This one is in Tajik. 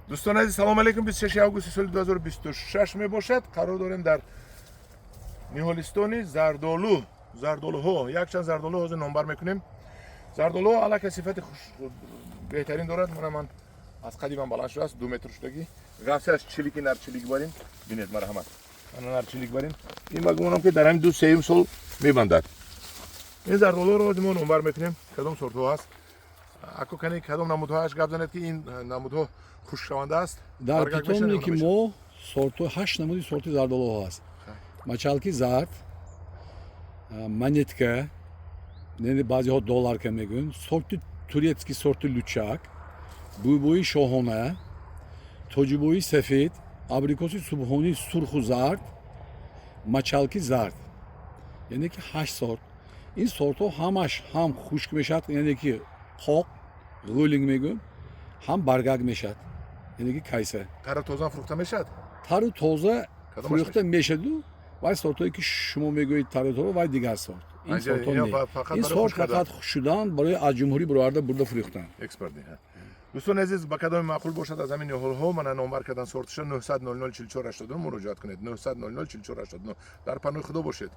Дӯстони азиз, салом алейкум. 26 августи соли 2026 мебошад. Қарор дорем дар ниҳолистони зардолу. Зардолуҳо, якчанд зардолу ҳозир номбар мекунем. Зардолуҳо аллакай сифати беҳтарин дорад. Мана, ман аз қадимам баланд шудааст, 2 метр шудагӣ. Ғафсиаш чилики нар, чилик барин. Бинед, марҳамат, мана нар, чилик барин. Ин ба гумонам, ки дар ҳамин ду сеюм сол мебандад. Ин зардолуҳоро ҳозир мо номбар мекунем, кадом сортҳо ҳаст. Ако, кани, кадом намудҳоаш гап занед, ки ин намудҳо хушкшаванда аст. Дар Баргак мешавад ё питомники намешавад? Мо сортҳо, ҳашт намуди сорти зардолуҳо ҳаст: мочалки зард, монетка, яъне баъзеҳо долларка мегӯянд, сорти турецкий, сорти лучак, бӯйбои шоҳона, тоҷибои сафед, абрикоси субҳонии сурху зард, мочалки зард, яъне ки ҳашт сорт. Ин сортҳо ҳамаш ҳам хушк мешавад, яъне ки қоқ, ғӯлинг мегӯем, ҳам баргак мешавад, яъне ки кайса. Тару тоза фурӯхта мешавад? Тару тоза Кадомаш? Фурӯхта мешаду. Вай сортҳое, ки шумо мегӯед тару тоза, вай дигар сорт. Ин Анҷа, сортҳо ино не. Фақат Ин барои сорт хушк кардан. фақат хушк шудан, барои аз ҷумҳурӣ бароварда бурда фурӯхтан. Экспортӣ. Дӯстони азиз, ба кадоми маъқул бошад аз ҳамин ниҳолҳо, мана номбар кардан сорташа, 900 00 44 89 муроҷиат кунед. 900 00 44 89. Дар паноҳи Худо бошед.